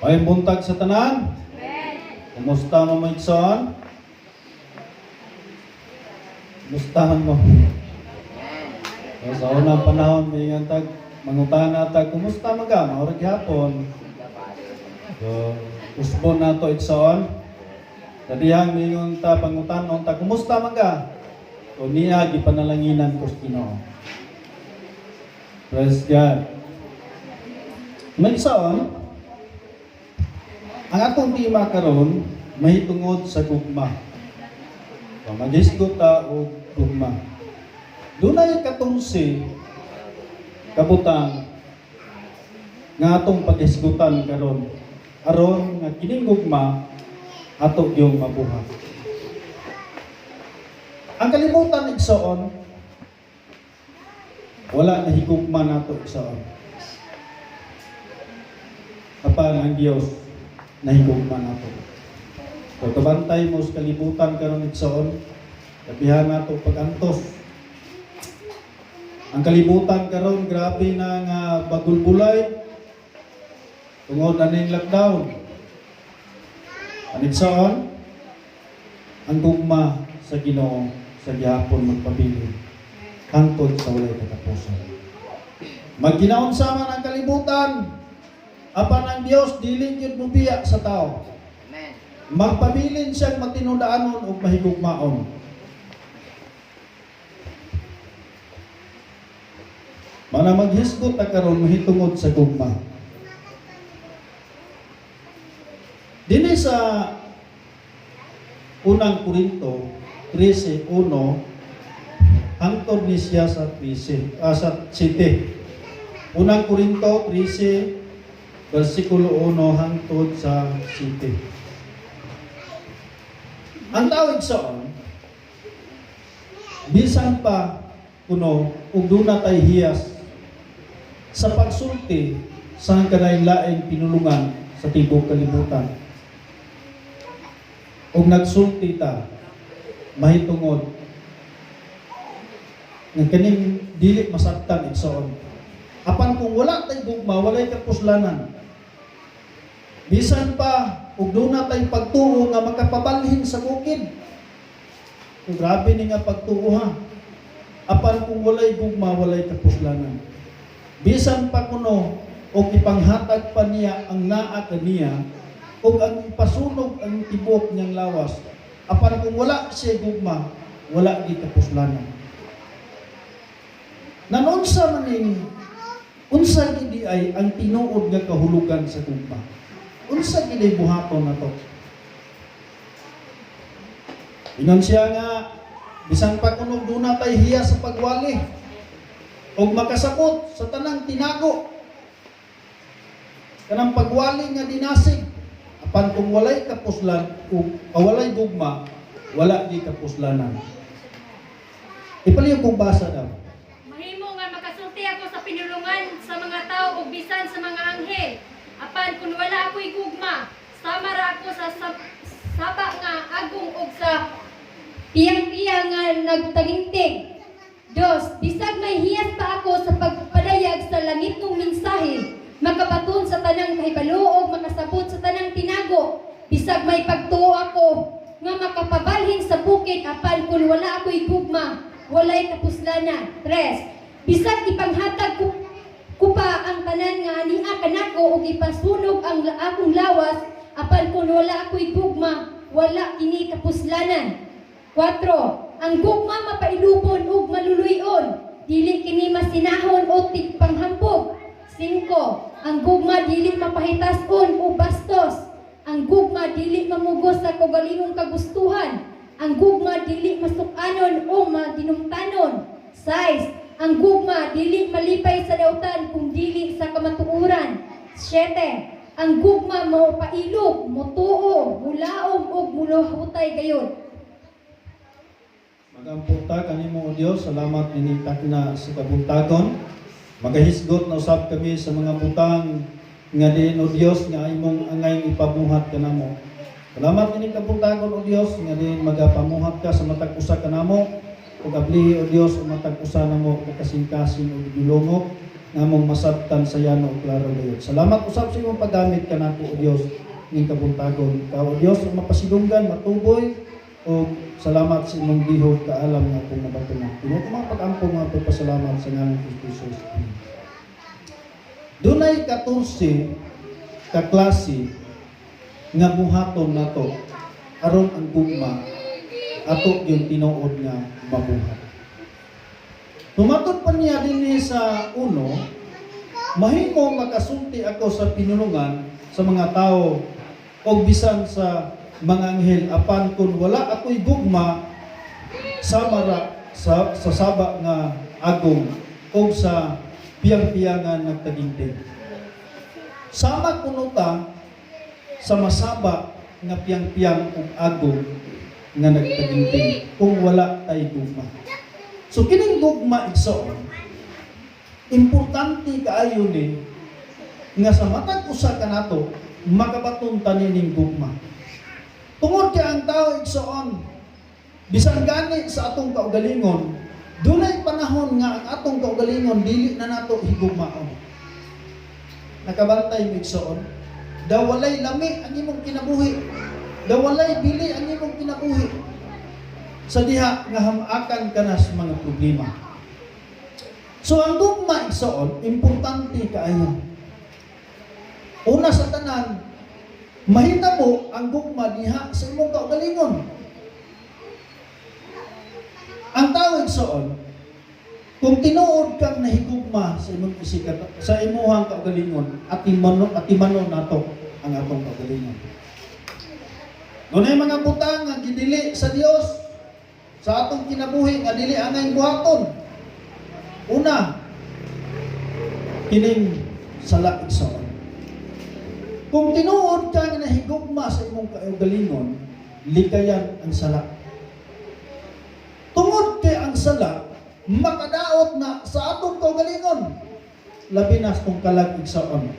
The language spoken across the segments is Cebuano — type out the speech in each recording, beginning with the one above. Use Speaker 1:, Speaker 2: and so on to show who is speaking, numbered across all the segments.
Speaker 1: Ay, buntag sa tanan. Kumusta mo, mga igsoon? Kumusta man mo? So, sa unang panahon, may tag mangutana tag, "Kumusta man ka?" Mao ra gihapon. So, usbon nato, igsoon. Sa dihang mingon ta pangutanon ta, "Kumusta man ka?" So, niya gipanalanginan ko sa Ginoo. Praise God. Mga igsoon, ang atong tema karon mahitungod sa gugma. So, maghisgot ta og gugma. Dunay 14 kabutang nga atong paghisgutan karon aron nga kining gugma ato yung mabuhat. Ang kalibutan, igsoon, wala na higugma nato, igsoon. Apan ang Dios nahigugma nato. So kabantay mo sa kalibutan karon, igsoon, labihan nato pag-antos. Ang kalibutan karon grabe na nga bagulbulay tungod aning lockdown. Ang igsoon, ang gugma sa Ginoo sa gihapon magpabilin hangtod sa walay katapusan. Magginaunsa man ang kalibutan, apan ang Dios dili gyud mobiya sa tao.
Speaker 2: Amen.
Speaker 1: Magpabilin siyang matinudaanon ug mahigugmaon. Mana maghisgot ta karon mahitungod sa gugma. Dinhi sa Unang Korinto 13:1 hangtod ni siya sa 13, sa 7. Unang Korinto 13 versikulo 1 hangtod sa 7. Ang tawag sa bisan pa kuno ug duna tay hiyas sa pagsulti sa kalain-laing pinulungan sa tibuok kalibutan, ug nagsulti ta mahitungod nga kaning dili masaktan, igsoon, apan kung wala tay gugma, walay kapuslanan. Bisan pa ug duna tay pagtuo nga makapabalhin sa bukid. So, grabe ni nga pagtuo ha, apan kung walay gugma, walay kapuslanan. Bisan pa kuno og ipanghatag pa niya ang naa kaniya ug ang ipasunog ang tibuok niyang lawas, apan kung wala siya gugma, wala gi kapuslanan. Nanunsa man ning unsa gid ay ang tinuod nga kahulugan sa gugma? Unsa gid ay buhaton nato? Ingon siya nga bisan pa kuno duna tay hiya sa pagwali og makasabot sa tanang tinago, kanang pagwali nga dinasig, apan kung walay kapuslan ug walay gugma, wala gi kapuslanan. Ipaliw kong basa daw.
Speaker 3: Mahimo nga makasulti ako sa pinulungan sa mga tao ug bisan sa mga anghel. Apan kun wala ako'y gugma, sama ra ako sa saba nga agong ug sa piyang-piya nga nagtagingting. Dos, bisag may hiyas pa ako sa pagpadayag sa langitnong mensahe, makabaton sa tanang kahibalo ug makasabot sa tanang tinago. Bisag may pagtuo ako nga makapabalhin sa bukid, apan kun wala ako'y gugma, walay kapuslanan. Tres, bisag ipanghatag ko pa ang tanan nga ania kanako ug ipasunog ang akong lawas, apan kun wala ako'y gugma, wala kini kapuslanan. Kwatro, ang gugma mapailubon ug maluluy-on, dili kini masinahon o tigpanghambog. Singko, ang gugma dili mapahitason o bastos. Ang gugma dili mamugos sa kaugalingong kagustuhan. Ang gugma dili masuk-anon o madinumtanon. Sais, ang gugma dili malipay sa dautan kung dili sa kamatuoran. Siyete, ang gugma mopailog, motuo, mulaom ug muluhutay gayod.
Speaker 1: Magampo ta kanimo, O Dios, salamat nining takna sa kabuntagon. Magahisgot na usab kami sa mga butang nga diin, O Dios, nga imong angay ipabuhat kanamo. Salamat nining kabuntagon, O Dios, nga diin magapamuhat ka sa matag usa kanamo ug ablihi, O Dios, ang matag usa namo kasing-kasing ug gilongok nga among masabtan sa yano ug klaro gayud. Salamat usab sa imong paggamit kanako, O Dios, ning kabuntagon. Ikaw, O Dios, ang mapasidunggan, matuboy ug salamat sa imong gihog kaalam nga akong nabatunan. Tinuod mga pag-ampo, mga pagpasalamat sa ngalan ni Kristo Jesus. Amen. Dunay 14 ka klase nga buhaton nato aron ang gugma ato yung tinuod nga mabuhat. Tumatod pa niya dinhi sa uno, mahimo makasulti ako sa pinulungan sa mga tao o bisan sa mga anghel, apan kung wala ako'y gugma, sama ra sa saba nga agong o sa piyang-piyangan nagtaginting. Sama kuno ta sa masaba nga piyang-piyang ug agong nga nagtaginting kung wala tay gugma. So kining gugma, igsoon, importante kaayo ni nga sa matag usa kanato makabaton ta nining gugma. Tungod kay ang tao, igsoon, bisan gani sa atong kaugalingon, dunay panahon nga ang atong kaugalingon dili na nato higugmaon. Nakabantay mo, igsoon, daw walay lami ang imong kinabuhi, daw walay bili ang imong kinabuhi. Sa diha nga hamakan ka na sa mga problema. So ang gugma, igsoon, importante kaayo. Una sa tanan, mahitabo ang gugma diha sa imong kaugalingon. Ang tao, igsoon, kung tinuod kang nahigugma sa imong isikat, sa imuhang kaugalingon, atimano nato ang atong kaugalingon. Dunay mga butang nga gidili sa Dios sa atong kinabuhi nga dili angay buhaton. Una, kining sala, igsoon. Kung tinuod ka nga nahigugma sa imong kaugalingon, likayan ang sala. Tungod kay ang sala makadaot na sa atong kaugalingon, labi na kung kalag, igsoon.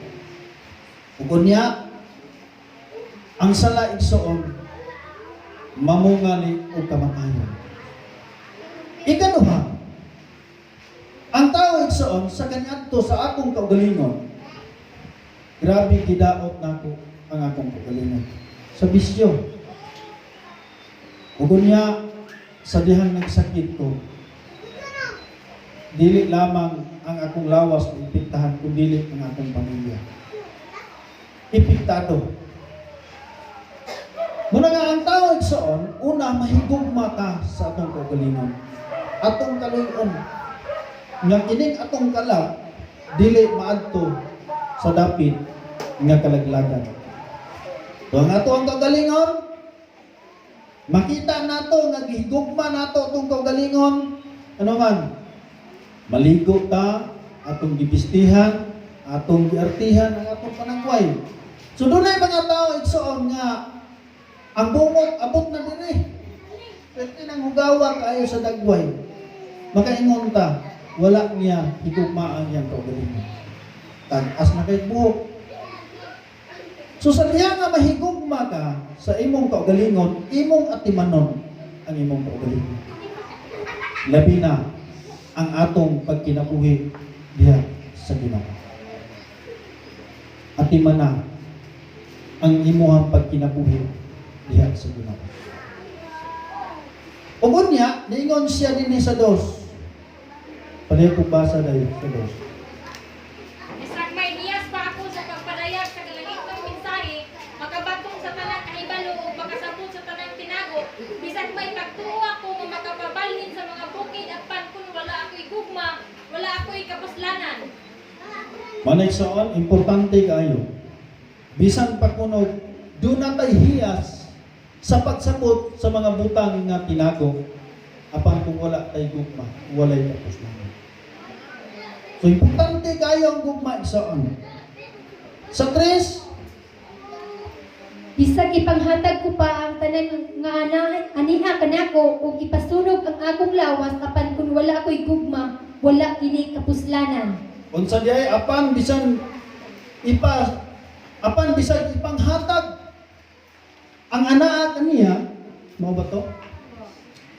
Speaker 1: Ug unya, ang sala, igsoon, mamunga ni og kamatayon. Ikaduha, ang tao, igsoon, sa kaniadto sa akong kaugalingon, grabe gidaot nako ang akong kaugalingon sa bisyo. Ug unya, sa dihang nagsakit ko, dili lamang ang akong lawas ang epektahan, kundi ang akong pamilya. Epektado. Muna nga ang tao, igsoon, una, mahigugma ta sa atong kaugalingon. Atong kaluy-on. Nga kining atong kalag dili maadto sa dapit nga kalaglagan. So ang ato ang kaugalingon, makita nato nga gihigugma nato atong kaugalingon, ano man, maligo ta, atong gibistihan, atong giartihan ang atong panangway. So dunay mga tao, igsoon, nga ang bungot abot na dinhi. Pwede nang hugawa kaayo sa dagway. Makaingon ta, wala niya higugma ang iyang kaugalingon. Tag-as na kay buhok. So sa diha nga mahigugma ka sa imong kaugalingon, imong atimanon ang imong kaugalingon. Labi na ang atong pagkinabuhi diha sa Ginoo. Atimana ang imuhang pagkinabuhi diha sa Ginoo. Ug unya, niingon siya dinhi sa dos. Palayo kong basa dayon sa dos.
Speaker 3: Bisag may hiyas pa ako sa pagpadayag sa kalangitnong mensahe, makabaton sa tanang kahibalo ug makasabot sa tanang tinago, bisag may pagtuo ako nga makapabalhin sa mga bukid, apan kun wala ako'y gugma, wala ako'y kapuslanan.
Speaker 1: Manay saan, importante kaayo. Bisan pa kuno duna tay hiyas sa pagsabot sa mga butang nga tinago, apan kung wala tay gugma, walay kapuslanan. So importante kaayo ang gugma, igsoon. Sa tres,
Speaker 3: Bisag ipanghatag ko pa ang tanan nga aniha kanako ug ipasunog ang akong lawas, apan kun wala ako'y gugma, wala kini kapuslanan.
Speaker 1: Unsa diay apan bisan ipanghatag ang anaa kaniya, mao ba to?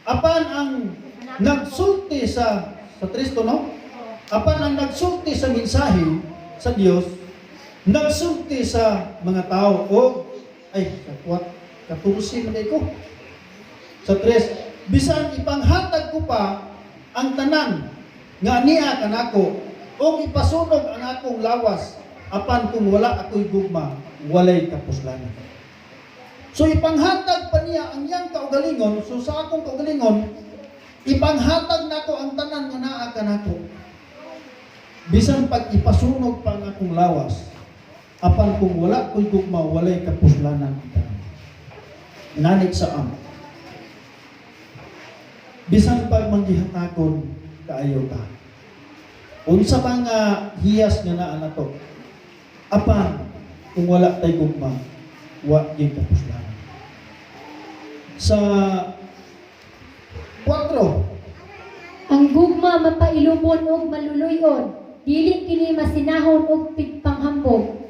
Speaker 1: Apan ang nagsulti sa Kristo, no? Apan ang nagsulti sa mensahe sa Dios, nagsulti sa mga tao o ay sa 14 man ko. Sa 3, bisan ipanghatag ko pa ang tanan nga ania kanako o ipasunog ang akong lawas, apan kung wala ako'y gugma, walay kapuslanan. So ipanghatag pa niya ang iyang kaugalingon, so sa akong kaugalingon, ipanghatag nako ang tanan nga naa kanako. Bisan pag ipasunog pa ang akong lawas, apan kung wala ko'y gugma, walay kapuslanan ang tanan. Inanit sa am. Bisan pag manggihatakon, kaayo ta. Unsa pa nga hiyas nga naa nato? Apan kung wala tay gugma, wa gyud kapuslanan. Sa 4,
Speaker 3: Ang gugma mapailubon og maluluy-on, dili kini masinahon og tigpanghambog.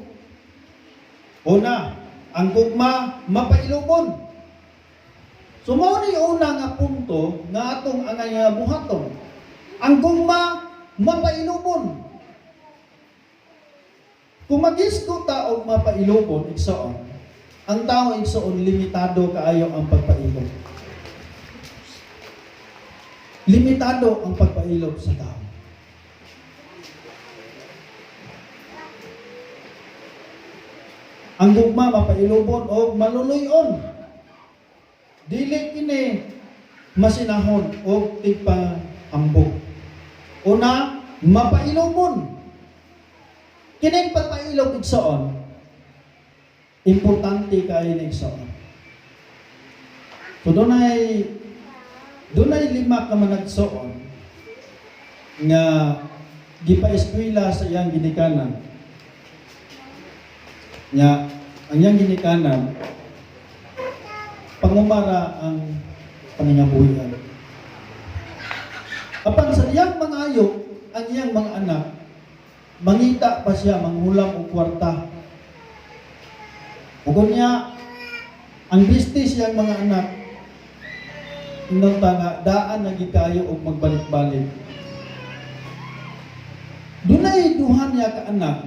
Speaker 1: Una, ang gugma mapailubon. So mao ni una nga punto nga atong angay nga buhaton. Ang gugma mapailubon. Kung magisgo ta og mapailubon, igsoon, ang tao, igsoon, limitado kaayo ang pagpailob. Limitado ang pagpailob sa tao. Ang gugma mapailubon o maluluyon. Dili kini masinahon o tigpahambog. Una, mapailubon. Kining pagpailob, igsoon, importante kaayo ni, igsoon. So dunay lima ka managsoon nga gipa-eskwela sa iyang ginikanan. Nya ang iyang ginikanan, pangumara ang pangingabuhian. Apan sa iyang mangayo ang iyang mga anak, mangita pa siya manghulam og kwarta. Ug niya ang biste siyang mga anak, ingon ta nga daan na gid kaayo og magbalik-balik. Dunay duha niya ka anak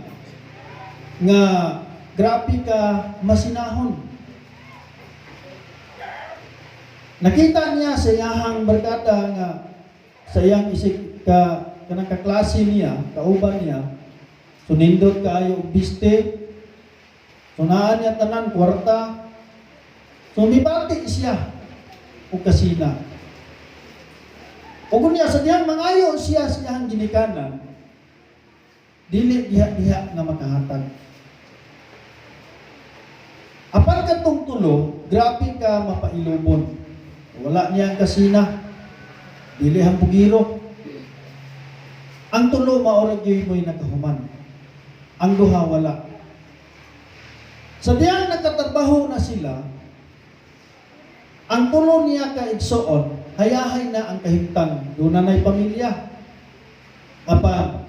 Speaker 1: nga grabe ka masinahon. Nakita niya sa iyahang barkada nga sa iyang isig ka kanang kaklase niya, kauban niya, so nindot kaayo og biste. So naa niya tanan kwarta. So mibati siya og kasina. Ug niya sa diyang mangayo siya sa iyang ginikanan, dili diha-diha nga makahatag. Apan katong tulo, grabe ka mapailubon. Wala niya ang kasina. Dili hambugiro. Ang tulo mao ra gyud mo'y nakahuman. Ang duha wala. Sa diyang nagkatrabaho na sila, ang tulo niya ka igsoon, hayahay na ang kahimtang, doon na na'y pamilya. Apan,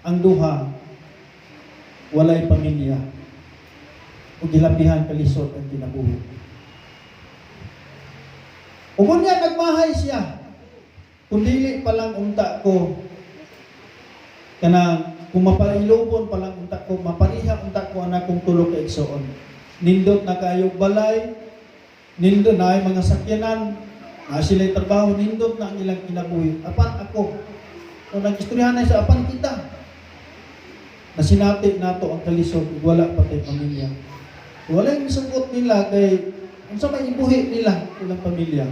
Speaker 1: ang duha, walay pamilya. O gilabihan kalisod ang kinabuhi. Ug niya nagmahay siya. Kung dili pa lang unta ko, kanang kung mapailubon pa lang unta ko, mapariha unta ko anak kong tulo ka igsoon. Nindot na kayo balay, nindot na ay mga sakyanan, na sila'y trabaho, nindot na ang ilang kinabuhi. Apan ako, kung nag-istoryahan na sa apan kita, na sinati nato ang kalisod, ug wala pa tay pamilya. Wala yung sagot nila kay unsa may ibuhi nila ilang pamilya.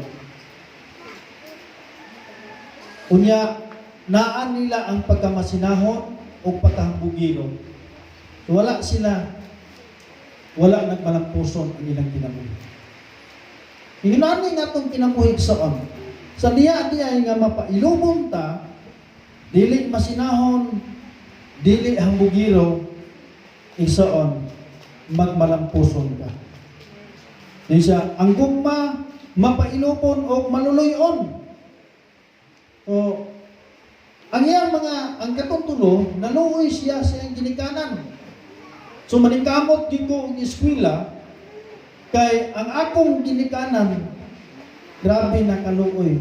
Speaker 1: Unya, naan nila ang pagkamasinahon o pagkahambugiro. So, wala sila, wala nagmalampuson ang ilang kinabuhi. Inani nga itong kinabuhi sa. Sa diya-diya nga mapailubon ta, dili masinahon, dili hambugiro, igsoon, magmalampuson ka. Di siya, ang gugma, mapailubon o maluluyon. O, ang iyang mga, ang katong tulo, naluoy siya sa iyang ginikanan. So maningkamot gyud ko og eskwela kay ang akong ginikanan grabe na kaluoy.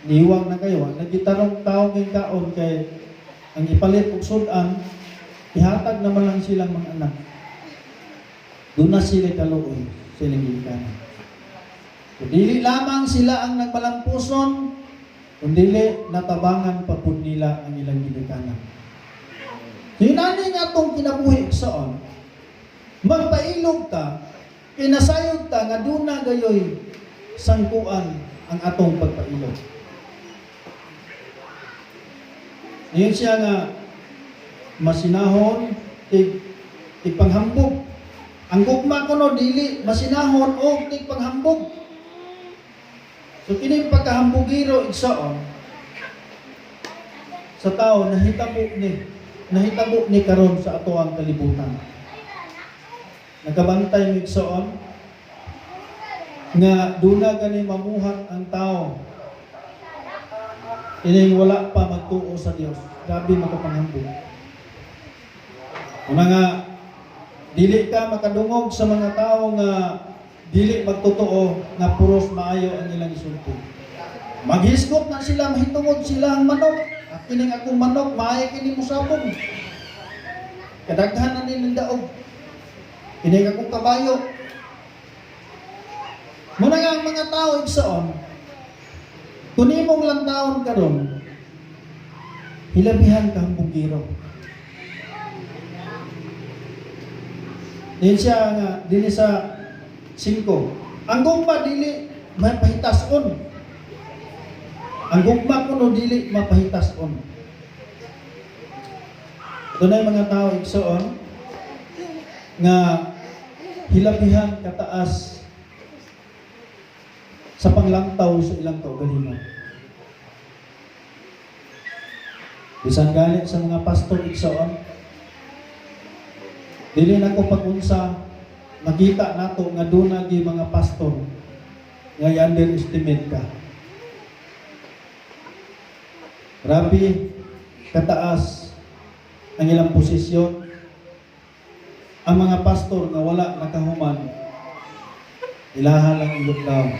Speaker 1: Niwang na kayo, nagitarong taong kay kaon kay Ang ipalit og sudan, ihatag naman lang silang mga anak. Duna sila kaluoy sa ilang ginikanan. So, dili lamang sila ang nagmalampuson, kundili natabangan pa pud nila ang ilang ginikanan. So, yun ani nga atong kinabuhi, igsoon, magpailog ta, kinasayod ta nga duna gayoy sangkuan ang atong pagpailog. Ngayon siya nga masinahon tig tigpanghambog. Ang gugma kuno dili masinahon o tigpanghambog. So kini pagkahambugiro, igsoon, sa tao nahitabo ni karon sa atoang kalibutan. Nagabantay mi, igsoon, nga duna gani mamuhat ang tao ining wala pa magtuo sa Dios. Grabe makapanghambog. Una nga dili ka makadungog sa mga tao nga dili magtotoo nga puros maayo ang ilang isulti. Maghisgot na sila mahitungod sila ang manok. At kining akong manok, maayo kini mosabong. Kadaghan na nilang daog. Kining akong kabayo. Muna nga ang mga tao, igsoon, kung imong lang taon karon, hilabihan ka hambugiro. Din siya nga, dili sa 5. Ang gugma dili mapahitason. Ang gugma kuno dili mapahitason. Dunay mga tao, igsoon, nga hilabihan kataas sa panglantaw sa ilang kaugalingon. Bisan galit sa mga pastor, igsoon, dili na ko pag-unsa, makita nato nga duna gi mga pastor nga i-underestimate ka. Grabe kataas ang ilang posisyon. Ang mga pastor nga wala nakahuman, ilaha lang i-lockdown.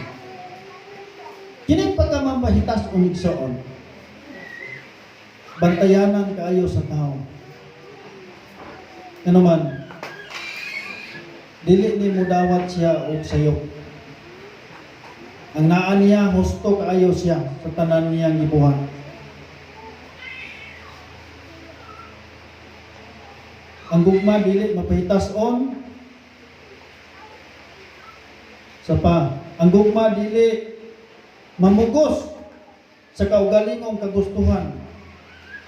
Speaker 1: Kining pagkamambahitas o igsoon, bantayanan kaayo sa tao. Ano man, dili ni mudawat siya og sayop. Ang naa niya, husto kaayo siya sa tanan niyang gibuhat. Ang gugma dili mapahitas-on sa pa. Ang gugma dili mamugos sa kaugalingong kagustuhan.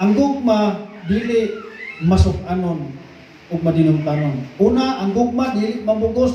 Speaker 1: Ang gugma dili masuk-anon ug madinumtanon. Una, ang gugma dili mamugos